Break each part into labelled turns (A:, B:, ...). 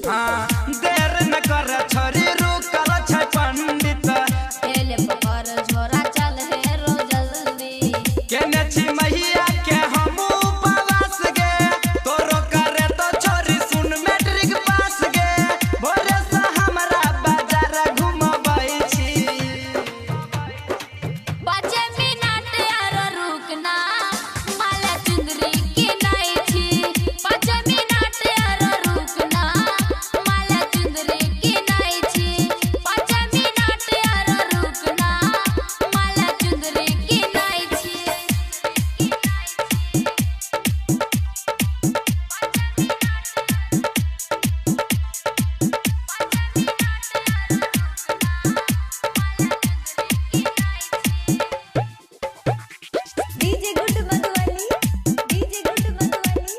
A: हाँ देर न कर छोरी रुकल छै पंडित।
B: एले पकड़ झोरा चल हे रो जल्दी।
A: केने छी मैया के हम उपवास गे, तोरो करे तो छोरी सुन मैट्रिक पास गे। भोरे से हमरा बाजार घुमबै छी।
B: 5 मिनट आरो रुकना माला चुंदरी के नाई छी। 5 मिनट आरो रुकना माला चुंदरी के नाई छी। 5 मिनट आरो रुकना माला चुंदरी के नाई छी।
C: DJ good Madhubani, DJ good Madhubani,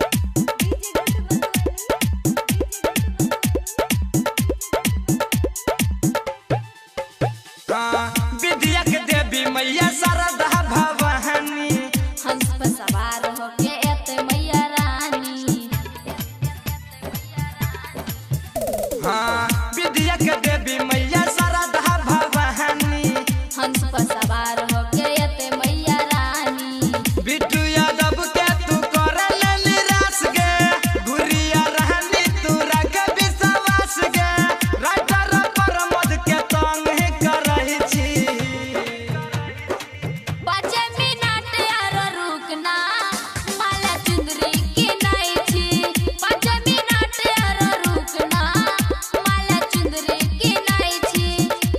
C: DJ good Madhubani, DJ good Madhubani.
A: हाँ विद्या के देवी मैया शारदा भवानी।
B: हंस पर सवार होके एते मैया रानी।
A: हाँ विद्या के देवी मैया शारदा भवानी।
B: हंस पर सवार होके एते मैया रानी।
A: बिट्टू यादव के तू करे ले निराश गे, गुड़िया रानी तू रख विश्वास गे। राइटर प्रमोद के तंग ही करही छी।
B: 5 मिनट आरो रुकना माला चुंदरी के नाई छी। 5 मिनट आरो रुकना माला चुंदरी के नाई छी।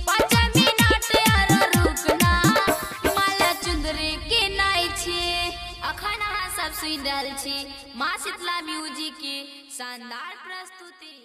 B: 5 मिनट आरो रुकना माला चुंदरी के नाई छी। अखन अहाँ सब सुनि रहल छी माँ शीतला म्यूजिक की शानदार प्रस्तुति।